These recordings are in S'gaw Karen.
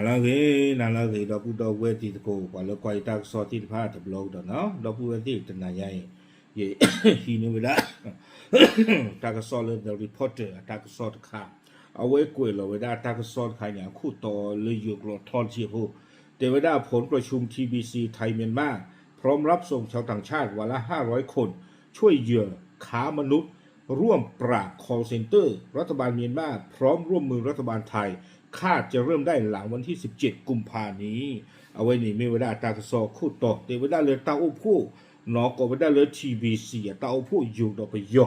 နၤလၢအဂ့ၤ, နၤလၢအဂ့ၤ ဒီပုၢ်ဒီဝဲၢ်တံၤသကိး ပှၤလၢကွၢ်ယတၢ်ကစီၣ်သ့ၣ်တဖၣ်တဘျီကဒီးနီၤ, ဒီပုၢ်ဝဲၢ်သ့ၣ်တနၤညါအံၤ ယဟံးန့ၢ်ဝဲဒၣ် တၢ်ကစီၣ်လၢ The Reporter အတၢ်ကစီၣ်တခါ, အဝဲကွဲးလီၤဝဲဒၣ်တၢ်ကစီၣ်တခါန့ၣ် အခိၣ်တီလၢယိၤကျိာ်ထီတဆံအဃိ, တဲဝဲဒၣ် ผลประชุม ทีบีซี ไทยเมียนมา พร้อมรับส่งชาวต่างชาติวันละห้าร้อยคน ช่วยเหยื่อค้ามนุษย์ ร่วมปราบ call center รัฐบาลเมียนมาพร้อมร่วมมือรัฐบาลไทย คาดจะเริ่มได้หลังวันที่สิบเจ็ดกุมภานี้ အဝဲန့ၣ်မ့ၢ်ဝဲဒၣ်တၢ်ကစီၣ်ခိၣ်တီ တဲဝဲဒၣ်လၢတၢ်အိၣ်ဖှိၣ်နီၤ ကိးဝဲဒၣ်လၢ ทีบีซี အတၢ်အိၣ်ဖှိၣ်ယိၤဒီးပယီၤ ဒီး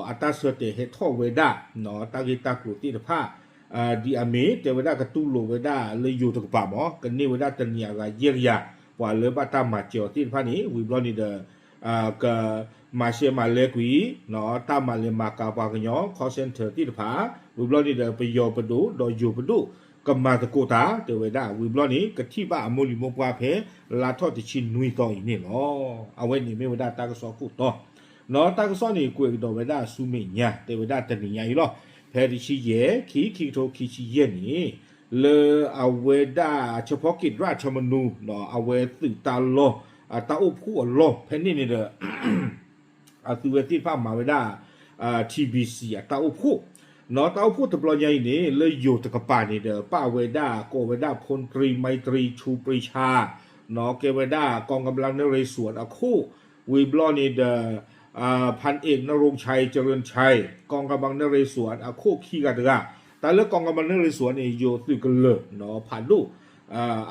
အတၢ်ဆၢတဲာ်ဟဲထီၣ်ဝဲဒၣ် တၢ်ဂ့ၢ်တၢ်ကျိၤသ့ၣ်တဖၣ် ဒ်အမ့ၢ်တဲဝဲဒၣ်ကတူၢ်လိာ်ဝဲဒၣ်လၢယိၤတကပၤမ့ၢ် ကန့ၢ်ဝဲဒၣ်တနံၤအဂၤယဲၢ်ကယၤ ပှၤလၢဘၣ်တၢ်မၤစၢၤအီၤသ့ၣ်တဖၣ်န့ၣ် ဝံၤဘျီန့ၣ်ဒီး ကမၤရှဲမၤလဲကွံာ် တၢ်မၤလဲၤမၤကၤပှၤကညီ call center သ့ၣ်တဖၣ် ဝံၤဘျီန့ၣ်ဒီး ပယီၤပဒိၣ်ဒီးယိၤပဒိၣ် ကမၤသကိးတၢ် တဲဝဲဒၣ် ဝံၤဘျီန့ၣ် ကထံၣ်ဘၣ်အမိၢ်လံၤမိၢ်ပှၢ်ဖဲ လါထီၣ်တဆံနွံသီအံၤန့ၣ်လီၤ. အဝဲန့ၣ်မ့ၢ်ဝဲဒၣ်တၢ်ကစီၣ်ခိၣ်တီ နီၤ တၢ်ကစီၣ်န့ၣ် ကွဲးကဒီးဝဲဒၣ်ဆူမဲာ်ညါ တဲဝဲဒၣ်တနံၤညါအံၤလီၤ. ဖဲတဆံယဲၢ် ခံ ခံကထိခံဆံယဲၢ်န့ၣ် လၢအဝဲဒၣ် เฉพาะกิจราชธรรมนูญ အဝဲသုးတၢ်လီၢ် အတၢ်အိၣ်ဖှိၣ်အလီၢ်ဖဲန့ၣ်န့ၣ်ဒီး အသုဝဲသ့ၣ်တဖၣ်မၤဝဲဒၣ် ทีบีซี အတၢ်အိၣ်ဖှိၣ် နီၤ တၢ်အိၣ်ဖှိၣ်တဘျီညါအံၤန့ၣ် လၢယိၤတကပၤန့ၣ်ဒီး ပာ်ဝဲဒၣ် ကိးဝဲဒၣ် พลตรีไมตรี ชูปรีชา နီၤ ကဲဝဲဒၣ် กองกำลังนเรศวร အခိၣ် ဝံၤဘျီန့ၣ်ဒီး พันเอกนรงชัย เจริญชัย กองกำลังนเรศวร အခိၣ်ခံဂၤတဂၤ တၢ်လၢ กองกำลังนเรศวร န့ၣ် ယိၤသုးကလၢၤ နီၤ ဖးဒိၣ်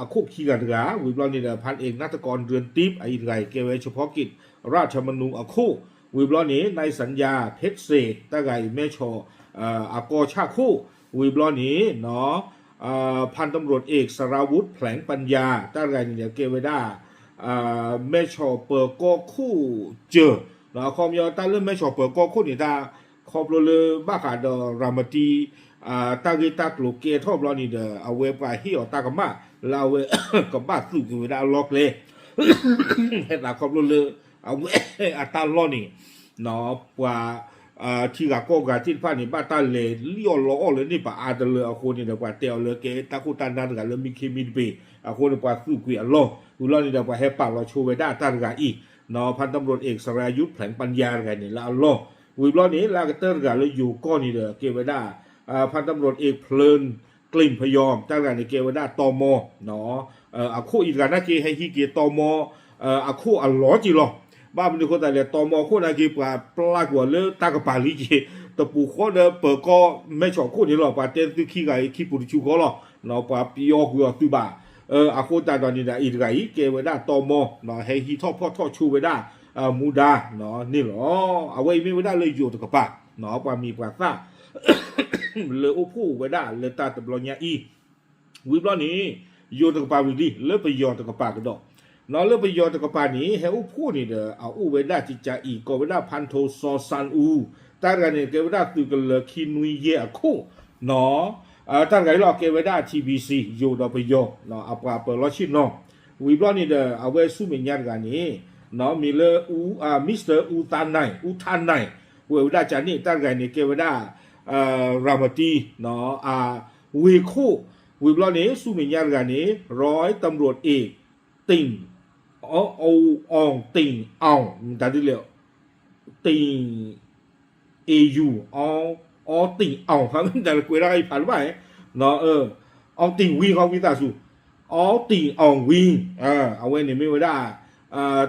အခိၣ်ခံဂၤတဂၤ ဝံၤဘျီန့ၣ်ဒီး พันเอก นัฐกร เดือนทิพย์ အအံၤတဂၤအံၤ ကဲဝဲ เฉพาะกิจราชธรรมนูญ အခိၣ် ဝံၤဘျီန့ၣ် นายสัญญา เพชรเศรษฐ တၢ်ဂၤအံၤ မဲဆီး အကီၢ်ဆၣ်ခိၣ် ဝံၤဘျီန့ၣ် พันตำรวจเอกสราวุธ แผลงปัญญา တၢ်တဂၤန့ၣ်ဒီး ကဲဝဲဒၣ် မဲဆီးပၢၤကီၢ်ခိၣ်စၢၤ အခီပညီတၢ်လၢမဲဆီးပၢၤကီၢ်ခိၣ်န့ၣ် တၢ်ခီဖျိလၢဘၣ်ဃးဒီးရၤမတံ တၢ်ဂ့ၢ်တၢ်ကျိၤကဲထီၣ်ဘျီန့ၣ်ဒီး အဝဲပှၤဟ့ၣ်အီၤတၢ်ကမၣ် လၢအဝဲကဘၣ်သုးက့ၤဝဲဒၣ်အလီၢ်ကျဲ ဟဲသးခီဖျိလၢ အဝဲအတၢ်လီၢ်န့ၣ် ပှၤ ထံဂၤကီၢ်ဂၤသ့ၣ်တဖၣ်န့ၣ် ဘၣ်တၢ်လဲၤလံၣ်အီၣ်လီအီၣ်လၢန့ၣ်ပှၤအါတလၢအဃိန့ၣ်ဒီး ပှၤတဲအီၤလၢကဲတၢ်ခိၣ်တၢ်နါတဂၤလၢမံခ့မံတဘ့ၣ် အဃိန့ၣ် ပှၤသုးကွံာ်အလီၢ် ဝံၤဘျီန့ၣ်ဒီး ပှၤဟဲပာ်လီၤဆိဝဲဒၣ်တၢ်တဂၤအံၤ พันตำรวจเอกสรายุทธ แผลงปัญญา တဂၤန့ၣ် လၢအလီၢ် ဝံၤဘျီန့ၣ် လၢအကတၢၢ်တဂၤလၢယိၤကီၢ်န့ၣ်ဒီး ကဲဝဲဒၣ် พันตำรวจเอกเพลิน กลิ่นพยอม တၢ်တဂၤန့ၣ် ကဲဝဲဒၣ် ตม အခိၣ်အံၤတဂၤနာ်က့ ဟဲဟံးက့ၤ ตม အခိၣ်အလီၢ်က့ၤလီၤ. ဘၣ်မနုၤအဃိသတးလဲၣ် ตม အခိၣ်နာ်က့ ပှၤပျၢ်ကွံာ်အီၤလၢတၢ်ကပၤလံက့ၤ တပူၤဃီဒီးပၢၤကီၢ်မဲဆီးခိၣ်န့ၣ်လီၤ. ပှၤတဲသုခံဂၤအံၤ ခံပူၤတဆူဃီလီၤ. ပှၤပယီၤကွံာ်အီၤသုးဘၣ်. အဃိသတးဒီးန့ၣ်ဒီး အံၤတဂၤအံၤ ကဲဝဲဒၣ် ตม ဟဲဟံးထီၣ်ဖီၣ်ထီၣ်ဆိဝဲဒၣ် မူဒါ န့ၣ်လီၤ. အဝဲအံၤမ့ၢ်ဝဲဒၣ်လၢယိၤတကပၤ ပှၤမံၤပှၤသၣ် လၢအိၣ်ဖှိၣ်ဝဲဒၣ်လၢတၢ်တဘျီညါအံၤ ဝံၤဘျီန့ၣ် ယိၤတကပၤဝံၤလံ လၢပယီၤတကပၤကဒီး နီၤလၢပယီၤတကပၤန့ၣ် ဟဲအိၣ်ဖှိၣ်န့ၣ်ဒီး အအိၣ်ဝဲဒၣ်ကကးအံၤ ကိးဝဲဒၣ် พันโท ซอ ซานอู တၢ်တဂၤန့ၣ် ကဲဝဲဒၣ်သုးကလၢၤခံနွံယဲၢ်အခိၣ် နီၤ တၢ်တဂၤအံၤလီၤ ကဲဝဲဒၣ် ทีบีซี ယိၤဒီးပယီၤ အပှၤပၢၤလီၢ်ဆ့ၣ်နီၤ ဝံၤဘျီန့ၣ်ဒီး အဝဲဆူမဲာ်ညါတဂၤန့ၣ် နီၤ မ့ၢ်လၢ Mister ဦးသန်းနိုင် ဦးထန်းနိုင် ဝဲဝဲဒၣ်ကန့ၣ် တၢ်တဂၤန့ၣ် ကဲဝဲဒၣ် ရၤမတံ အဝ့ၢ်ခိၣ် ဝံၤဘျီန့ၣ် ဆူမဲာ်ညါတဂၤန့ၣ် ร้อยตำรวจเอก ติ่ง ออง ติ่งอ่อง မတၤဒ်လဲၣ် ติ่ง เอยู ออ ออ ติ่งอ่อง မတၤလဲၣ် ကွဲးဒၣ်အံၤဖးတဘၣ် အီၣ်တံၣ်ဝံ ခီဝံသးစူၤ အီၣ်တံၣ်အီၣ်ဝံ အဝဲန့ၣ်မ့ၢ်ဝဲဒၣ်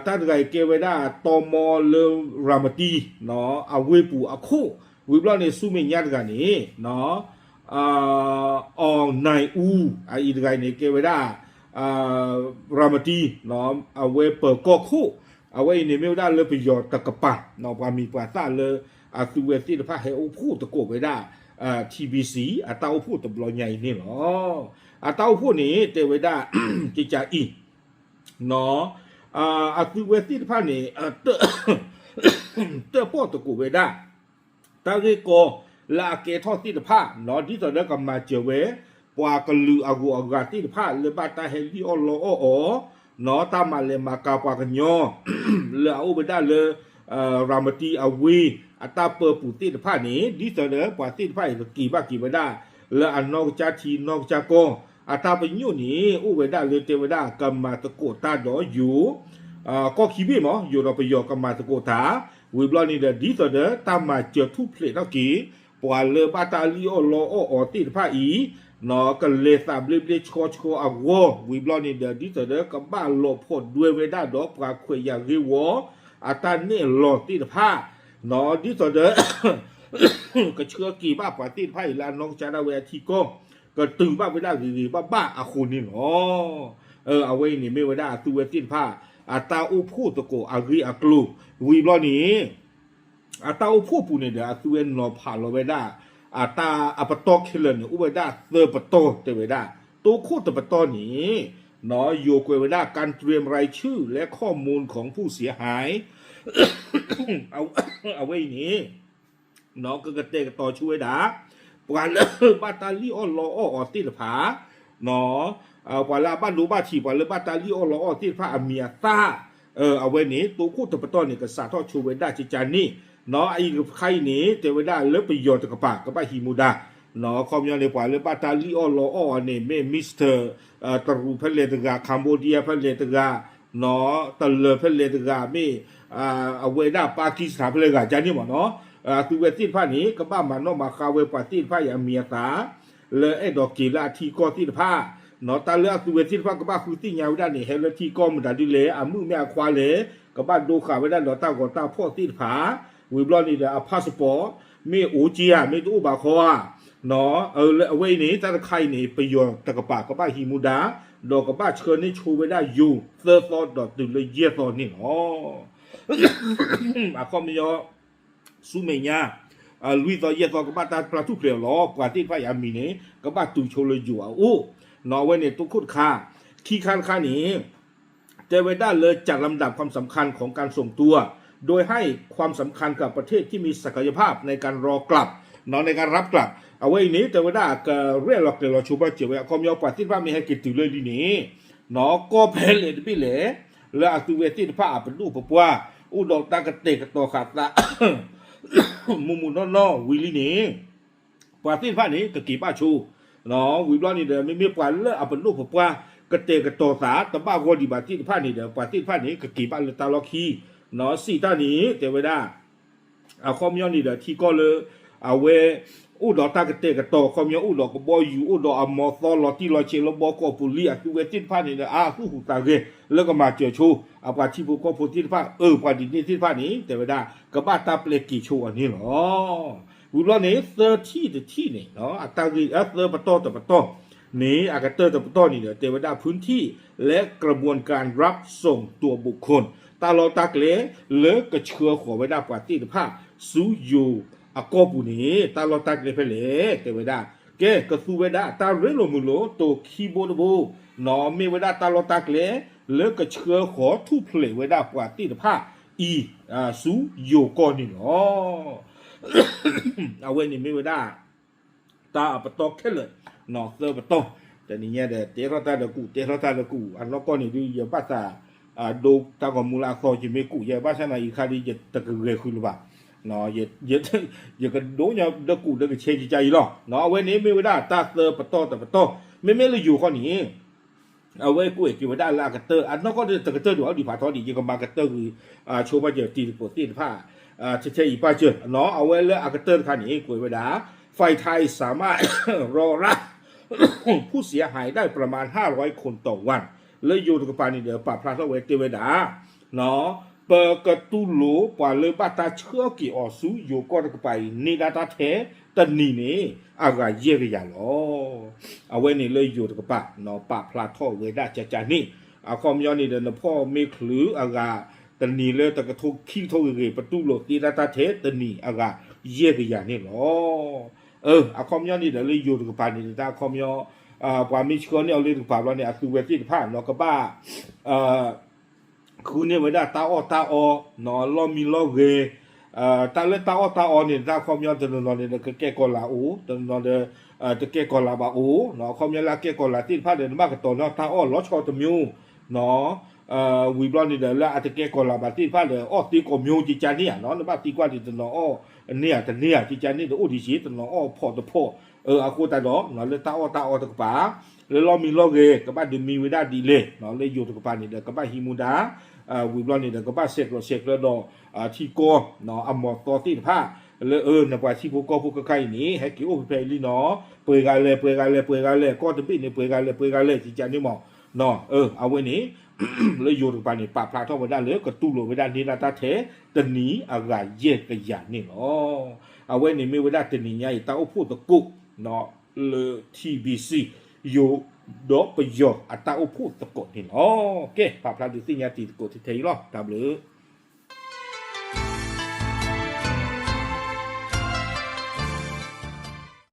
တၢ်တဂၤအံၤကဲဝဲဒၣ် တမ လၢရၤမတံ အဝ့ၢ်ပူၤအခိၣ် ဝံၤဘျီန့ၣ် ဆူမဲာ်ညါတဂၤန့ၣ် အီၣ်နၢၣ်အူ အအံၤတဂၤအံၤန့ၣ် ကဲဝဲဒၣ် ရၤမတံ အဝဲပၢၤကီၢ်ခိၣ် အဝဲအံၤန့ၣ်မ့ၢ်ဝဲဒၣ်လၢပယီၤတကပၤ ပှၤမံၤပှၤသၣ်လၢ အသုဝဲသ့ၣ်တဖၣ်ဟဲအိၣ်ဖှိၣ်သကိးဝဲဒၣ် ทีบีซี အတၢ်အိၣ်ဖှိၣ်တဘျီညါအံၤန့ၣ်လီၤ. အတၢ်အိၣ်ဖှိၣ်န့ၣ် တဲဝဲဒၣ် ကကးအံၤ အသုဝဲသ့ၣ်တဖၣ်န့ၣ် တၢၣ်ပီၣ်သကိးဝဲဒၣ် တၢ်ဂ့ၢ်ကီလၢအကဲထီၣ်သ့ၣ်တဖၣ် ဒ်သိးဒီးကမၤစၢၤဝဲ ပှၤကလုာ်အဂုၤအဂၤသ့ၣ်တဖၣ် လၢဘၣ်တၢ်ဟဲလံၣ်အီၣ်လီအီၣ်အီၤ တၢ်မၤလဲၤမၤကၤပှၤကညီ လၢအအိၣ်ဝဲဒၣ်လၢ ရၤမတံအဝ့ၢ် အတၢ်ပၢပူၤသ့ၣ်တဖၣ်န့ၣ် ဒ်သိးဒီးပှၤသ့ၣ်တဖၣ်အံၤ ကက့ၤဘၣ်က့ၤဝဲဒၣ် လၢအနီၢ်ကစၢ်ထံနီၢ်ကစၢ်ကီၢ် အတၢ်ပညိၣ်န့ၣ် အိၣ်ဝဲဒၣ်လၢတဲဝဲဒၣ်ကမၤသကိးတၢ်ဒီးယိၤ ကီၢ်ခံဘ့ၣ်မး ယိၤဒီးပယီၤကမၤသကိးတၢ်, ဝံၤဘျီန့ၣ်ဒီး ဒ်သိးဒီးတၢ်မၤစၢၤထူၣ်ဖျဲးထီၣ်က့ၤ ပှၤလၢဘၣ်တၢ်လံၣ်အီၣ်လီအီၣ်အီၤသ့ၣ်တဖၣ်အံၤ ကလဲၤသးဘျ့ဘျ့ဆှီဆှီအဂီၢ် ဝံၤဘျီန့ၣ်ဒီး ဒ်သိးဒီးကဘၣ်လီၤဖှီၣ်ဒွဲဝဲဒၣ်ဒီးပှၤခွဲးယာ်ဂ့ၢ်ဝီ အတၢ်နဲၣ်လီၤသ့ၣ်တဖၣ် ဒ်သိးဒီး ကဆှၢက့ၤဘၣ်ပှၤသ့ၣ်တဖၣ်အံၤလၢအနီၢ်ကစၢ်ဒၣ်ဝဲအထံကီၢ် ကတုၤဘၣ်ဝဲဒၣ်ဂ့ၤဂ့ၤဘၣ်ဘၣ်အဃိန့ၣ်လီၤ. အဝဲအံၤန့ၣ်မ့ၢ်ဝဲဒၣ်အသုဝဲသ့ၣ်တဖၣ် အတၢ်အိၣ်ဖှိၣ်သကိးအဂ့ၢ်အကျိၤ ဝံၤဘျီန့ၣ် အတၢ်အိၣ်ဖှိၣ်ပူၤန့ၣ်ဒီး အသုဝဲနီၤဖးလီၤဝဲဒၣ် အတၢ်အပတီၢ်ခဲလၢာ်န့ၣ် အိၣ်ဝဲဒၣ်သၢပတီၢ်တဲဝဲဒၣ် တိခိၣ်တပတီၢ်န့ၣ် ယိၤကွဲးဝဲဒၣ် การเตรียมรายชื่อ และข้อมูลของผู้เสียหาย အဝဲအံၤန့ၣ် ကကတဲာ်ကတီၤဆိဝဲဒၣ် ပှၤလၢဘၣ်တၢ်လံၣ်အီၣ်လီအီၣ်အီၤသ့ၣ်တဖၣ် ပှၤလၢအဘၣ်ဒိဘၣ်ထံး ပှၤလၢဘၣ်တၢ်လံၣ်အီၣ်လီအီၣ်သ့ၣ်တဖၣ်အမံၤအသၣ် အဝဲန့ၣ် တိခိၣ်တပတီၢ်န့ၣ် ကစးထီၣ်ဆိဝဲဒၣ်ကကန့ၣ် အအံၤတခါအံၤန့ၣ် တဲဝဲဒၣ်လၢပယီၤတကပၤ ကဘၣ်ဟံးမူဒါ ခီပညီန့ၣ် ပှၤလၢဘၣ်တၢ်လံၣ်အီၣ်လီအီၣ်အီၤန့ၣ် မ့ၢ် Mister တရူးဖဲလဲၣ်တဂၤ Cambodia ဖဲလဲၣ်တဂၤ တလၢၤဖဲလဲၣ်တဂၤ မ့ၢ် အဝဲဒၣ် Pakistan ဖဲလဲၣ်တဂၤ ကန့ၣ်မ့ၢ်နီၤ အသုဝဲသ့ၣ်တဖၣ်န့ၣ် ကဘၣ်မၤနီၣ်မၤဃါဝဲပှၤသ့ၣ်တဖၣ်အံၤအမံၤအသၣ် လၢအဲၣ်ဒိးက့ၤလၢအထံကီၢ်သ့ၣ်တဖၣ် တၢ်လၢအသုဝဲသ့ၣ်တဖၣ်ကဘၣ်ဃုသ့ၣ်ညါဝဲဒၣ်န့ၣ် ဟဲလၢထံကီၢ်မတၤဒ်လဲၣ် အမုၣ်မ့ၢ်အခွါလဲၣ် ကဘၣ်ဒိဃာ်ဝဲဒၣ်ဒီးတၢ်ဂီၤတၢ်ဖီၣ်သ့ၣ်တဖၣ် ဝံၤဘျီန့ၣ်ဒီးအ passport မ့ၢ်အိၣ်က့ဧါ မ့ၢ်တအိၣ်ဘၣ်ဃီဧါ အဝဲအံၤန့ၣ် တၢ်တခါအံၤန့ၣ် ပယီၤတကပၤကဘၣ်ဟံးမူဒါ ဒီးကဘၣ်ဆှၢန့ၢ်ဆိဝဲဒၣ်ယိၤသၢသီဒီးတုၤလၢယဲၢ်သီန့ၣ်လီၤ. အခီပညီ ဆူမဲာ်ညါ လွံၢ်သီယဲၢ်သီကဘၣ်တၢ်ပျၢ်ထူၣ်ဖျဲးအီၤလီၤ. ပှၤသ့ၣ်တဖၣ်အံၤအမံၤန့ၣ် ကဘၣ်တုၤဆိလၢယိၤအအိၣ် အဝဲန့ၣ်တိခိၣ်တခါ ခံခါတခါန့ၣ် တဲဝဲဒၣ်လၢ จัดลำดับความสำคัญของการส่งตัว โดยให้ความสำคัญกับประเทศที่มีศักยภาพในการรองรับ ในการรับกลับ အဝဲအံၤန့ၣ် တဲဝဲဒၣ်ကရဲၣ်လီၤကျဲၤလီၤဆိဘၣ်စၢၤဝဲ အခီပညီပှၤသ့ၣ်တဖၣ်မ့ၢ်ဟဲက့ၤတုၤလၢလံန့ၣ် ကီၢ်ဖဲလဲၣ်တဘ့ၣ်လဲၣ် လၢအသုဝဲသ့ၣ်တဖၣ်အပဒိၣ်ပပှၢ် အိၣ်ဒီးတၢ်ကတဲာ်ကတီၤဃာ်သး မုၢ်မုၢ်နီၢ်နီၢ်ဝံၤလံန့ၣ် ပှၤသ့ၣ်တဖၣ်န့ၣ် ကက့ၤဘၣ်ဆိ ဝံၤဘျီန့ၣ်ဒီး မ့မ့ၢ်ပှၤလၢအပဒိၣ်ပပှၢ် ကတဲာ်ကတီၤသး တဘၣ်ဂီၢ်ဒံးဘၣ်သ့ၣ်တဖၣ်န့ၣ်ဒီး ပှၤသ့ၣ်တဖၣ်န့ၣ် ကက့ၤဘၣ်လၢတၢ်လီၢ်ခံ စံးတၢ်န့ၣ် တဲဝဲဒၣ် အခီပညီန့ၣ်ဒီး ထံကီၢ်လၢ အဝဲ အိၣ်ဒီးတၢ်ကတဲာ်ကတီၤ အခီပညီအိၣ်ဒီးကဘီယူၤ အိၣ်ဒီးအမီၤသီလီၤတံၢ်လီၤဆဲးလၢဘီကီၢ်ပူၤလံ အသုဝဲသ့ၣ်တဖၣ်န့ၣ်ဒီး အသူၣ်ဟူးသးဂဲၤ လၢကမၤစၢၤဆိ အပှၤထံဖိကီၢ်ဖိသ့ၣ်တဖၣ် အၢ ပှၤဒ်န့ၣ်သ့ၣ်တဖၣ်န့ၣ် တဲဝဲဒၣ် ကဘၣ်တၢ်ပျဲက့ၤဆိအီၤန့ၣ်လီၤ. ဝံၤဘျီန့ၣ် သၢထံၣ်တထံၣ်န့ၣ် အတၢ်ဂ့ၢ် သၢပတီၢ်တပတီၢ်န့ၣ် အကတၢၢ်တပတီၢ်န့ၣ်ဒီး တဲဝဲဒၣ် พื้นที่และกระบวนการรับส่งตัวบุคคล တၢ်လီၢ်တၢ်ကျဲ လၢကဆှၢဃီၤဝဲဒၣ်ပှၤသ့ၣ်တဖၣ် ဆူယိၤအကီၢ်ပူၤန့ၣ် တၢ်လီၢ်တၢ်ကျဲဖဲလဲၣ် တဲဝဲဒၣ် ကဲ ကသူဝဲဒၣ်တၢ်ရ့လိာ်မုာ်လိာ် တိၤခံဘိတဘိ နီၢ် မ့ၢ်ဝဲဒၣ်တၢ်လီၢ်တၢ်ကျဲ လၢကဆှၢဃီၤထူၣ်ဖျဲးဝဲဒၣ်ပှၤသ့ၣ်တဖၣ်အံၤ ဆူယိၤကီၢ်န့ၣ်လီၤ. အဝဲန့ၣ်မ့ၢ်ဝဲဒၣ် တၢ်အပတီၢ်ခဲလၢာ် သၢပတီၢ် တနံၤညါဒီး တဲထီၣ်တၢ်ဒီးကူး တဲထီၣ်တၢ်ဒီးကူး အနီၢ်ကီၢ်န့ၣ်ဒုး ယဘၣ်သး ဒိတၢ်ဂီၤမူလၢအသီ ယမ့ၢ်ကူး ယဘၣ်ဆၣ်သနာ်အံၤခါဒုး ယတကဂဲၤဃုာ်လၢၤဘၣ် ယကဒိးညီဒီးကူးဒီးကဆဲးကကါအံၤလီၤ. အဝဲန့ၣ်မ့ၢ်ဝဲဒၣ်တၢ်သၢပတီၢ်တပတီၢ် မ့မ့ၢ်လၢယိၤဃီန့ၣ် အဝဲကွဲးက့ၤဝဲဒၣ်လၢအကတၢၢ် အနီၢ်ကီၢ်တကတၢၢ်ဒံးအီၤဒံးဖးထီဒံး ယကမၤကတၢၢ်ဂ့ၤ ဆိပာ်စၢၤတံၤသကိးသ့ၣ်တဖၣ် ထဲထဲအံၤပာ်စၢၤ အဝဲလၢအကတၢၢ်တခါန့ၣ် ကွဲးဝဲဒၣ် ฝ่ายไทยสามารถรองรับ ผู้เสียหายได้ประมาณห้าร้อยคนต่อวัน လၢယိၤတကပၤန့ၣ်ဒီး ပာ်ဖျါထီၣ်ဝဲတဲဝဲဒၣ် ပကတူၢ်လိာ်ပှၤလၢဘၣ်တၢ်ဆှၢက့ၤအီၤဆူယိၤကီၢ်တကပၤအံၤ န့ၢ်ဒၣ်တၢ်ထဲတနံၤန့ၣ် အဂၤယဲၢ်ကယၤလီၤ. အဝဲန့ၣ်လၢယိၤတကပၤ ပာ်ဖျါထီၣ်ဝဲဒၣ်ကကန့ၣ် အခီပညီန့ၣ်ဒီး နဖီၣ်မ့ၢ်ချုးအဂၤ တနံၤလၢတကထိခံကထိဂ့ၤဂ့ၤ ပတူၢ်လိာ်သ့ဒၣ်တၢ်ထဲတနံၤအဂၤယဲၢ်ကယၤန့ၣ်လီၤ. အခီပညီန့ၣ်ဒီးလၢယိၤတကပၤန့ၣ်ဒီး တၢ်အခီပညီ ပှၤမ့ၢ်ဆှၢန့ၢ်အီၤလၢတကပၤဘျီန့ၣ် အသုဝဲသ့ၣ်တဖၣ်နီၢ်ကဘၣ် ဃုန့ၢ်ဝဲဒၣ်တၢ်အီၣ်တၢ်အီ လီၢ်မံလီၢ်ဂဲၤ တၢ်လၢတၢ်အီၣ်တၢ်အီန့ၣ် တၢ်အခီပညီတနီၤနီၤန့ၣ်ဒီး ကကဲကီၤလၤအိၣ် တနီၤနီၤဒီး တကဲကီၤလၤဘၣ်အိၣ် အခီပညီလၢအကဲကီၤလၤသ့ၣ်တဖၣ်ဒီး နဘၣ်ကတီၤန့ၢ်တၢ်အီၣ်လီၤဆီတမျိုးနီၢ် ဝံၤဘျီန့ၣ်ဒီး လၢအတကဲကီၢ်လၢ်ဘၣ်သ့ၣ်တဖၣ်ဒီး အီၣ်သ့ကိးမံၤကကန့ၣ်ဧါနီၤ, နဘၣ်သံကွၢ်ဒံး တနီၤအီၣ်န့ၢ်ဧါတန့ၢ်ဧါ ကကန့ၣ်ဒီး အိၣ်ဒံးစ့ၢ် တနီၤအီၣ်ဖီၣ်တဖီၣ်, အဃိသတးဒီး လၢတၢ်အီၣ်တၢ်အီတကပၤ လၢလီၢ်မံလီၢ်ဂဲၤ ကဘၣ်ဒုးမံဝဲဒၣ်ဒ်လဲၣ်, လၢယိၤတကပၤန့ၣ်ဒီး ကဘၣ်ဟံးမူဒါ ဝံၤဘျီန့ၣ်ဒီး ကဘၣ်ဆဲးကျိးဆဲးကျၢဒီး ထံကီၢ် အမီၤသီသ့ၣ်တဖၣ် လၢနပှၤထံဖိကီၢ်ဖိခဲခါအံၤန့ၣ် ဟဲက့ၤအိၣ်ဖဲဖဲအံၤလံနီၤ, ပှဲၤဂၤလဲၣ် ပှဲၤဂၤလဲၣ် ပှဲၤဂၤလဲၣ် ကီၢ်တဘ့ၣ်န့ၣ် ပှဲၤဂၤလဲၣ် ပှဲၤဂၤလဲၣ် ကကန့ၣ်မး, အဝဲန့ၣ် လၢယိၤတကပၤန့ၣ် ပာ်ဖျါထီၣ်ဝဲဒၣ်လၢ ကတူၢ်လိာ်ဝဲဒၣ်န့ၢ်ဒၣ်တၢ်ထဲ တနံၤအဂၤယဲၢ်ကယၤန့ၣ်လီၤ. အဝဲန့ၣ်မ့ၢ်ဝဲဒၣ်တနံၤညါအံၤ တၢ်အိၣ်ဖှိၣ်သကိး လၢ ထံဘံၣ်စံၣ် ယိၤဒီးပယီၤအတၢ်အိၣ်ဖှိၣ်သကိးန့ၣ်လီၤ. ကဲ ပာ်ဖျါဒုးသ့ၣ်ညါတံၤသကိးထဲထဲအံၤလီၤ. တၢ်ဘျုး